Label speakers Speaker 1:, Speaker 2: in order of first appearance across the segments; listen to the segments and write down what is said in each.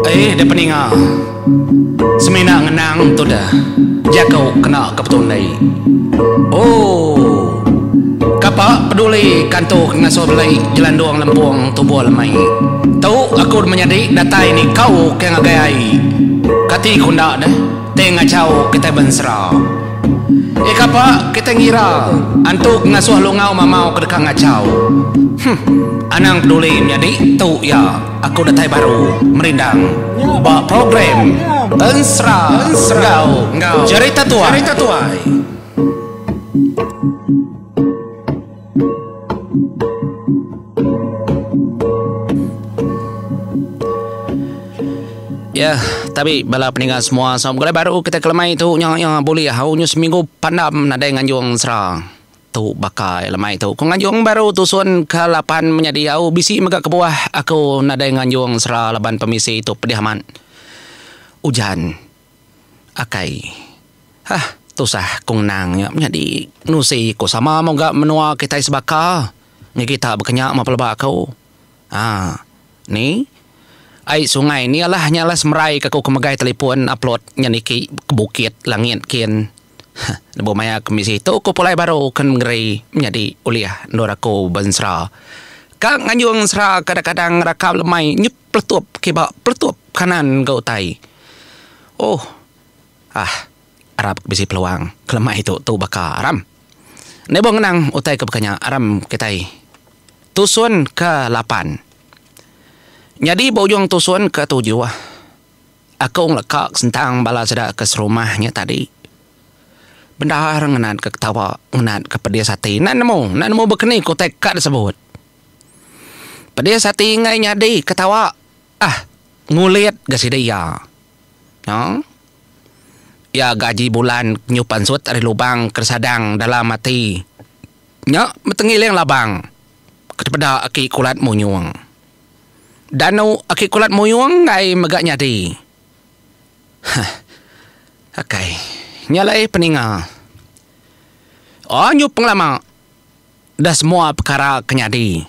Speaker 1: Eh deh peninga. Semina ngenang tu deh jaku kena ke betundi. Ooh. Kapa peduli kantu ke ngasuh beli jelandung lempung tubuh lemai. Tu aku menyadi datai nikau ke ngagai ai. Kati ku enda deh ti ngachau kitai bensera. Eh kapa kitai ngira antu ke ngasuh lungau mamau ke deka ngachau. Huh. Anang peduli menyadi tu iya aku datai baru merindang ba program Ensera enggau Jerita Tuai. Ya, tabi bala peninga semua. Sama begulai baru kita kelemai tu nya ya bulih au nyu seminggu pandam nadai nganjung sera. Tu baka lemai tu. Ku nganjung baru tusun ke lapan menyadi au bisi mega kebuah aku nadai nganjung sera laban pemisi tu pedih amat. Ujan. Akai. Hah, tusah ku ngenang nya menyadi nusi ku sama mega menua kitai sebaka ngi kita baka nya meh peleba aku. Haa. Ni. Ai sungai ni alah nya alah semerai ka aku ke megai telefon upload nya niki ke bukit langit kin. Heh lebuh maya ke misi tu ku pulai baru ke nengeri menyadi ulih endur aku bensera. Ka nganjung ensera kadang-kadang rakam lemai nyep peletup kiba peletup kanan ga utai. Oh. Ah. Arap bisi peluang kelemai tu tu baka aram. Nebo ngenang utai ke baka nya aram kitai. Tusun ke lapan. Nyadi ba ujung tusun ke tujuh aku ngeleka sentang bala sida ke serumah nya tadi. Bendar ngenat ke ketawa ngenat ke pedis ati enda nemu enda nemu baka ni ke utai ka disebut. Pedis ati enggai nyadi ketawa ah ngulit ga sida iya. Nya. Iya gaji bulan nyu pansut ari lubang ke sadang dalam ati. Nya betengiling labang ke tepeda aki kulat muyung. Danu aki kulat muyung enggai mega nyadi. Heh. Akai. Nya alai peninga. Oh nyu pengelama dah semua pekara ke nyadi.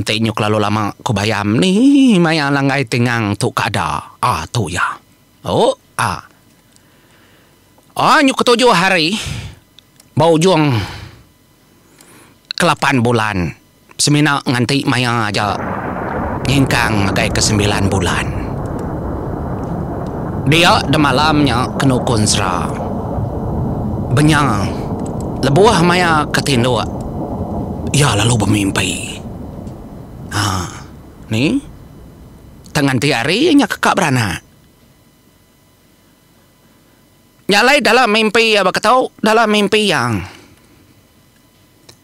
Speaker 1: Enti nyu kelalu lama ku bayam ni maya langgai tingang tu ke ada. Ah tu iya. Oh ah. Ah nyu ketujuh hari ba ujung kelapan bulan semina nganti maya aja nyingkang ngagai ke sembilan bulan. Dia demalam nya kenu ku ensera. Benya lebuh maya ke tinduk iya lalu bemimpi. Ha ni tang nganti hari iya nya keka beranak. Nya alai dalam mimpi iya baka tu dalam mimpi iya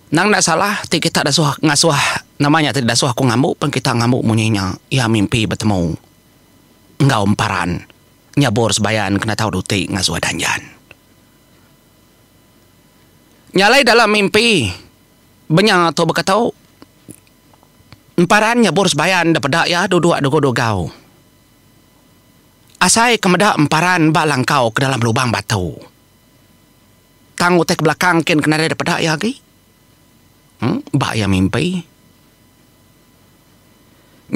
Speaker 1: nang enda salah ti kita dasuh ngasuh nama nya ti dasuh aku ngambu pen kita ngambu munyi nya iya mimpi betemu enggau emparan nyabur sebayan kena tau duti ngasuh danjan. Nya alai dalam mimpi benya tu baka tu emparan nyabur sebayan da peda iya duduk dugau-dugau. Asai ke meda emparan ba langkau ke dalam lubang batu. Tang utai ke belakang kin ke nadai dipeda iya agi. Em ba iya mimpi.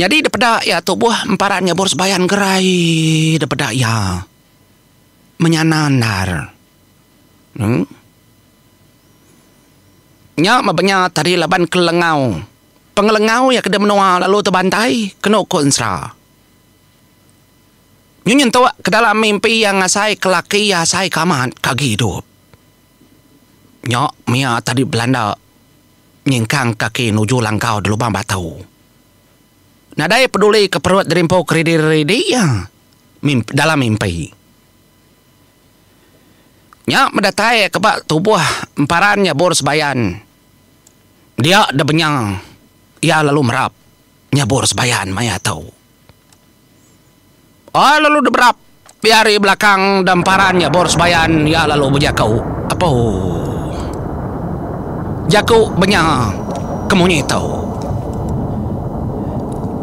Speaker 1: Nyadi dipeda iya tubuh emparan nyabur sebayan gerai dipeda iya. Menyana endar. Em Nya meh benya tadi laban kelengau. Pengelengau iya ke di menua lalu tebantai kenu ku ensera. Nyu nyentuk ke dalam mimpi iya ngasai ke laki iya asai ke amat ke agi idup. Nya mia tadi belanda nyingkang kaki nuju langkau di lubang batu. Nadai peduli ke perut diri empu keridi-ridi iya dalam mimpi. Nya meh datai ke ba tubuh emparan nyabur sebayan dia debenya iya lalu merap nyabur sebayan maya tu. Ai lalu diberap iya ari belakang damparan nya bor sebayan iya lalu bejaku apo jaku benya ke munyi tu.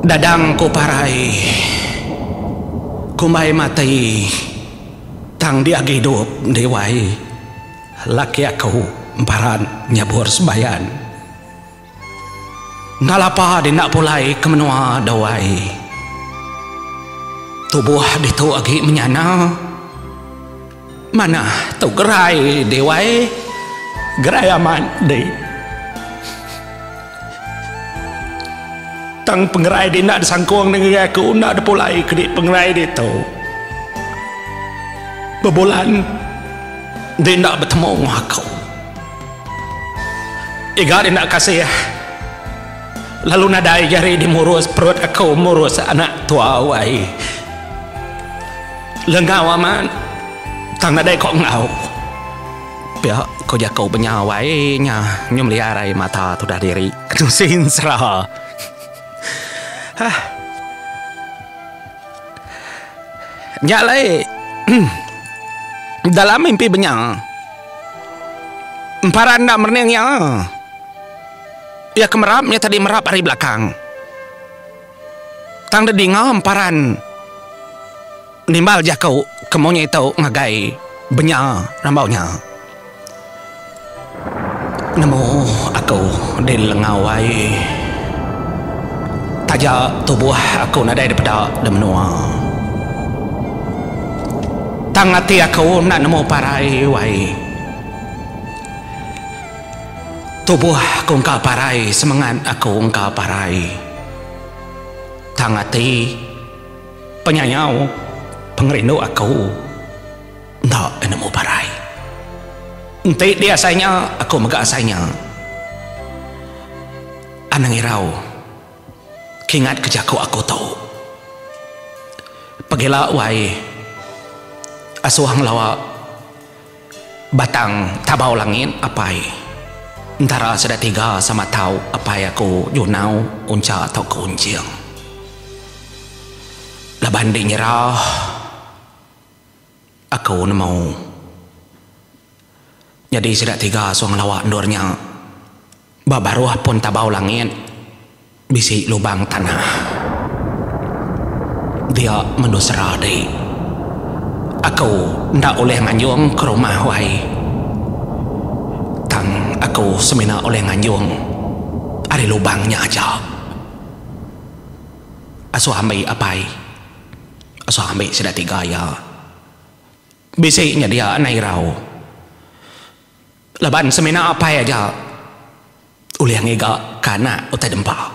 Speaker 1: Dadang ku parai kumbai mati tang dia agi idup endi wai laki aku emparan nyabur sebayan. Enda lapa dina pulai ke menua dawai. Tubuh ditu agi menyana. Manah tu gerai dih wai. Gerai amat dih. Tang pengerai dih enda disangkung dih ngagai aku enda dipulai ke dih pengerai ditu. Bebulan dih enda betemu enggau aku. Iga dih enda kasih lalu nadai jari dih murus perut aku murus anak tua wai. Lengau amat tang nadai ko enggau. Pia ko jaku benya wai nya nyu meliar ai mata tudah diri nusi ensera. Hah. Nya alai dalam mimpi benya emparan enda merening iya. Iya ke merap nya tadi merap ari belakang. Tang dedinga emparan. Nimbal jaku ke munyi tu ngagai Benya rambau nya. Nemu aku di lengau ai. Taja tubuh aku nadai dipeda di menua. Tang ati aku enda nemu parai wai. Tubuh aku engka parai semengat aku engka parai. Tang ati. Penyayau pengerindu aku enda nemu parai. Enti dia asai nya, aku mega asai nya. Anang irau kingat ke jaku aku tu. Pegila wai asuh ngelawa batang Tabau Langit apai entara sida tiga sama tau apai aku Junau Uncha tauka Unching. Laban di nyerah aku nemu nyadi sida tiga suah ngelawa endur nya ba baruh pun tabau langit bisi lubang tanah dia mendu sera di aku enda ulih nganjung ke rumah wai tang aku semina ulih nganjung ari lubang nya aja. Asuh ambi apai. Asuh ambi sida tiga iya. Bisi nyedia anai irau. Laban semina apai aja ulih ngiga ke anak utai dempa.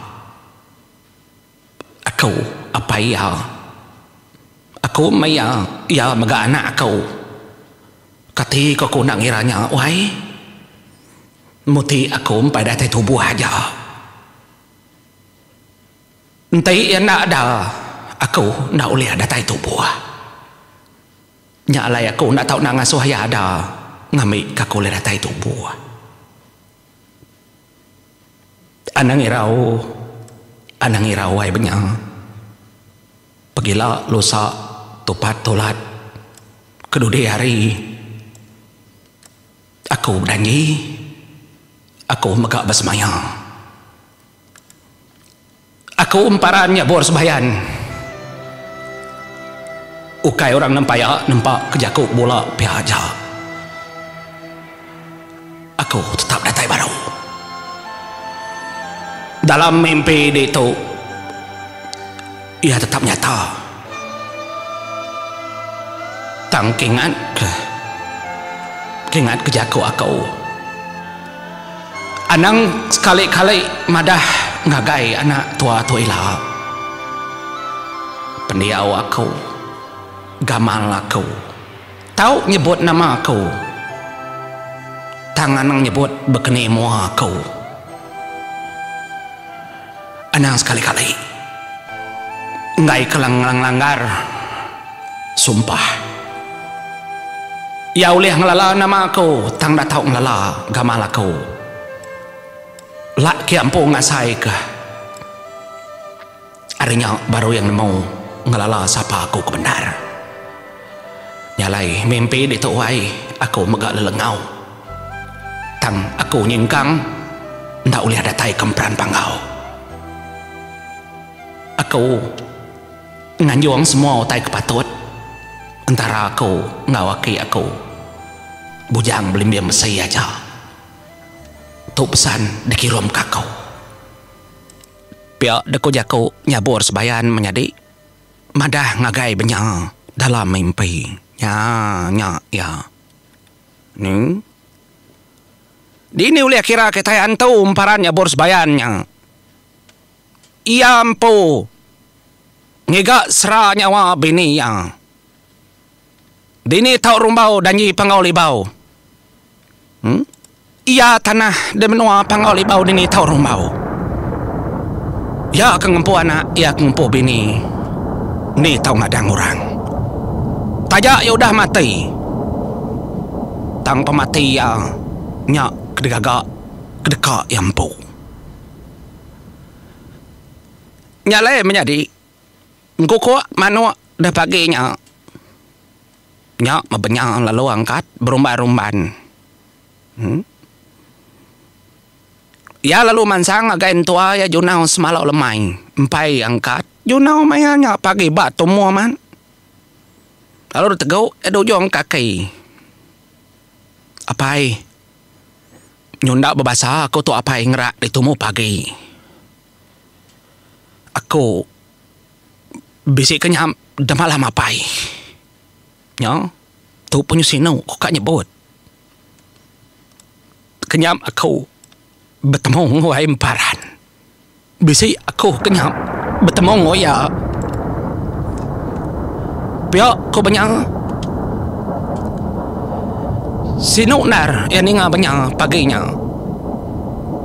Speaker 1: Aku apai iya. Aku meh iya, iya mega anak aku. Kati ko aku enda ngira nya wai. Muti aku empai datai tubuh aja. Enti iya enda ada, aku enda ulih datai tubuh. Nya alai aku enda tau enda ngasuh iya ada ngambika aku ulih datai tubuh. Anang irau, anang irau ai benya. Pegila lusa tupat tulat kedudi hari aku bedanji, aku mega besemaya. Aku emparan nyabur sebayan. Ukai orang nempaya nempa ke jaku bula pia aja. Aku tetap datai baru. Dalam mimpi ditu iya tetap nyata. Tang kingat ke kingat ke jaku aku. Anang sekali-kali madah ngagai anak tua tu ila. Pendiau aku, gamal aku, tau nyebut nama aku. Tang anang nyebut bekeni mua aku. Anang sekali-kali enggai ke ngelanggar sumpah. Iya ulih ngelala nama aku tang enda tau ngelala gamal aku. Lak ke empu ngasaika ari nya baru iya nemu ngelala sapa aku ke bendar. Nya alai mimpi ditu wai aku mega lelengau. Tang aku nyingkang enda ulih datai ke emperan panggau. Aku nganjung semua utai ke patut entara aku enggau aki aku Bujang Belimbing Besi aja. Tu pesan dikirumka aku. Pia deka jaku nyabur sebayan menyadi. madah ngagai Benya dalam mimpi. Nya nya iya. Ni. Dini ulih kira kitai antu emparan nyabur sebayan nya. Iya empu ngiga sera nyawa bini iya. Dini tau rumbau danji Panggau Libau. Em. Iya tanah di menua Panggau Libau dini tau rumbau. Iya ke ngempu anak, iya ke ngempu bini. Ni tau ngadang orang. Taja iya udah mati. Tang pemati iya nya ke digaga ke deka iya empu. Nya alai menyadi engkukuk manuk da pagi nya. Nya mebenya lalu angkat berumban-rumban. Em. Iya lalu mansang ngagai entua iya Junau semalau lemai. Empai angkat Junau maya nya pagi ba tumu amat. Lalu ditegu iya dujung kaki. Apai. Nyunda bebasa aku tu apai ngerak ditumu pagi. Aku bisi ke nya demalam apai. Nya tu penyu sinu ku ka nyebut. Kenyap aku betemu enggau ai emparan. Bisi aku ke nya betemu enggau iya. Pia ku Benya. Sinu endar iya ninga Benya pagi nya.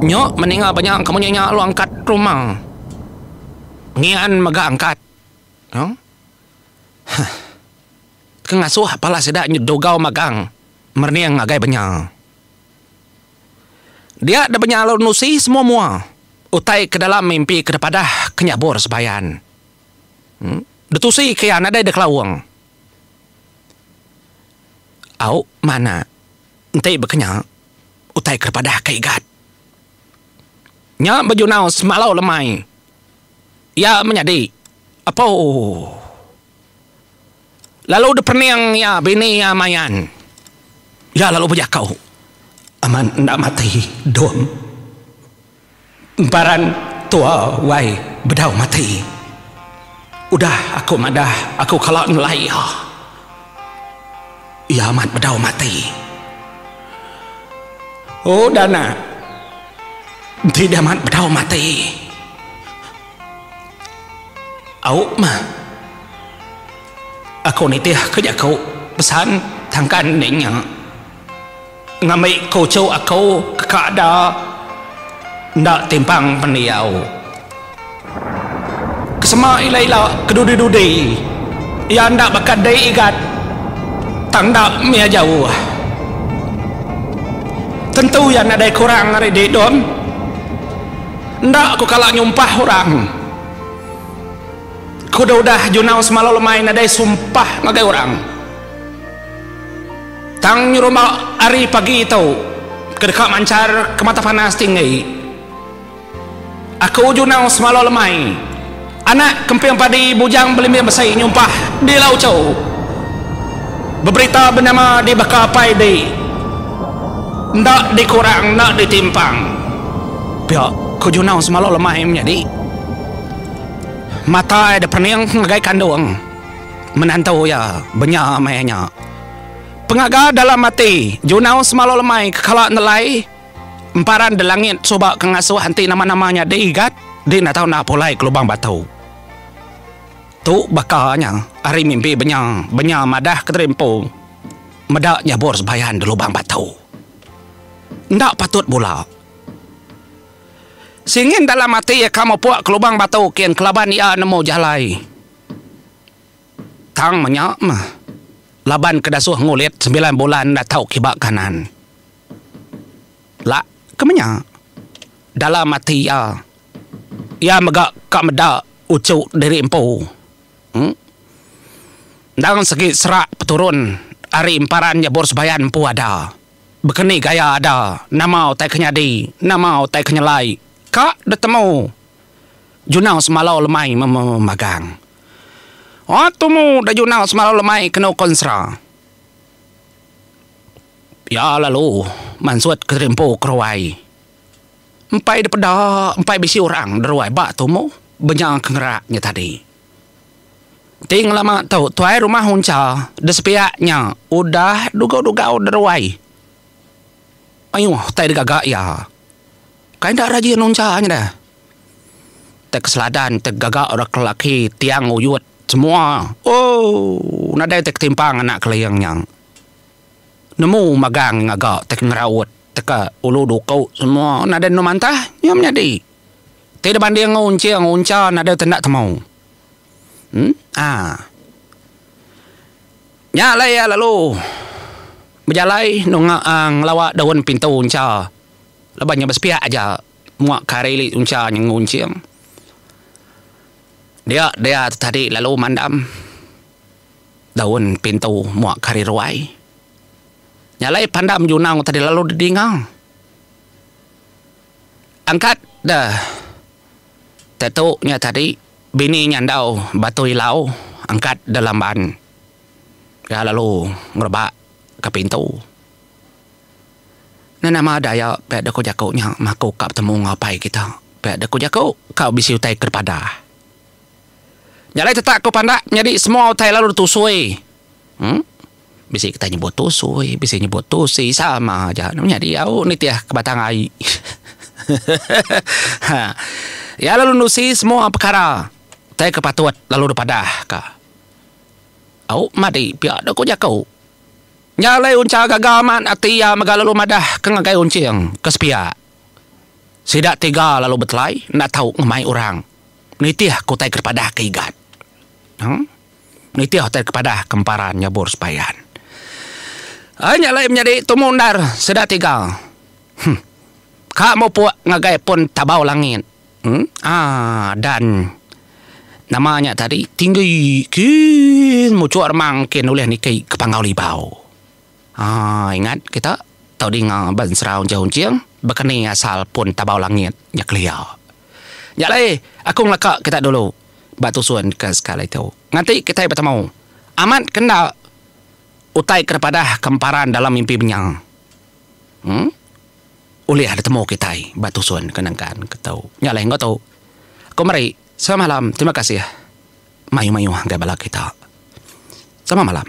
Speaker 1: Nya meninga Benya ke munyi nya lalu angkat rumah. Ngian mega angkat. Huh. Ke ngasuh bala sida nyedugau magang merening ngagai Benya. Dia da Benya lalu nusi semua mua utai ke dalam mimpi ke dipadah ke nyabur sebayan. Em ditusi ke iya nadai dikelaung. Au mana enti baka nya utai ke dipadah ke Igat. Nya bejunau semalau lemai. Iya menyadi Apo. Lalu dipening iya bini iya Mayan. Iya lalu bejaku, Amat enda mati Dom. Emparan tua wai bedau mati. Udah aku madah aku kala nelai iya. Iya amat bedau mati. Oh Dana. Enti dia amat bedau mati. Au mah. Aku nitih ke jaku pesan tangkan enda nya. Ngambi ke uchu aku ke ka da enda timpang pendiau. Kesema ila ila ke dudi dudi iya enda baka dei igat tang enda mih jauh. Tentu iya nadai kurang ari dei dom. Enda ku kala nyumpah orang. Ku udah udah junau semalau lemai nadai sumpah ngagai orang. Tang nyerumba ari pagi tu ke deka manchar ke mata panas tinggi. Aku junau semalau lemai. Anak kemping padi bujang belimbing besi nyumpah di Lau Chou. Beberita benama di baka apai di. Enda dikurang enda ditimpang. Pia ku Junau semalau lemai menyadi. Mata iya diperening ngagai kandung menantu iya benya maya nya. Pengaga dalam ati Junau semalau lemai ke kala nelai emparan di langit suba ke ngasuh enti nama-nama nyadi igat di enda tau enda pulai ke lubang batu. Tu baka nya ari mimpi benya benya madah kediri empu meda nyabur sebayan di lubang batu. Enda patut bula. Singin dalam ati iya ka mupuk ke lubang batu kin kelaban iya nemu jalai. Tang menya meh laban ke dasuh ngulit sembilan bulan enda tau kiba kanan. La ke menya dalam ati iya. Iya mega ka meda uchu diri empu. Endang segi serak peturun ari emparan nyebur sebayan empu ada. Bekeni gaya ada, nama utai ke nyadi, nama utai ke nyelai ka ditemu Junau semalau lemai memagang. Oh tumu da Junau semalau lemai kenu konsra. Iya lalu mansut ke diri empu keruai. Empai dipeda empai bisi orang deruai ba tumu benya ke ngerak nya tadi. Ti ngelama tu tuai rumah Uncha de sepiak nya udah dugau-dugau deruai. Mayuh utai digaga iya. Kai enda rajin Uncha nya deh. Tai ke seladan tai gaga orang ke lelaki tiang uyut semua ooh nadai tai ketimpang anak keling nya. Nemu magang ngaga tai ke ngeraut tai ke ulu duku semua nadai nemu mantah nya menyadi. Ti dibanding enggau unching uncha nadai tai enda temu. Em aa. Nya alai iya lalu bejalai nunga ngelawa daun pintu uncha laban nya besepiak aja. Mua ke hari ili uncha nya ngunching. Dia dia tu tadi lalu mandam daun pintu mua ke hari ruai. Nya alai pandam junau tadi lalu didinga. Angkat deh tetu nya tadi bini nya endau batu ilau angkat deh lamban. Iya lalu ngerebak ke pintu. Nya nama daya pia deh ku jaku nya maku ka betemu enggau apai kita. Pia deh ku jaku ka bisi utai ke dipadah. Nya alai tetak ku pandak nyadi semua utai lalu ditusui. Em bisi kitai nyebut tusui bisi nyebut tusi sama aja nyadi au nitih ke batang ai. Hehehe iya lalu nusi semua pekara utai ke patut lalu dipadah ka. Au madi pia deh ku jaku. Nya alai Uncha gaga amat ati iya mega lalu madah ke ngagai Unching ke sepiak. Sida tiga lalu betelai enda tau ngemai orang nitih ke utai ke dipadah ke Igat. Em nitih utai ke padah ke Emparan nyabur sepayan. Ai nya alai menyadi tumu endar sida tiga. Huh. Ka mupuk ngagai pun Tabau Langit. Em aa dan nama nya tadi tinggi kin muchuk remang kin ulih niki ke Panggau Libau. Aa ingat kita tau dinga ba ensera Unching Unching baka ni asal pun Tabau Langit nya kelia. Nya alai aku ngelaka kita dulu ba tusun ke sekali tu. Nganti kitai betemu amat ke enda utai ke dipadah ke emparan dalam mimpi menya. Em. Ulih ditemu kitai ba tusun ke nengkan ke tu. Nya alai enggau tu aku meri selamat malam terima kasih mayuh-mayuh ngagai bala kita. Selamat malam.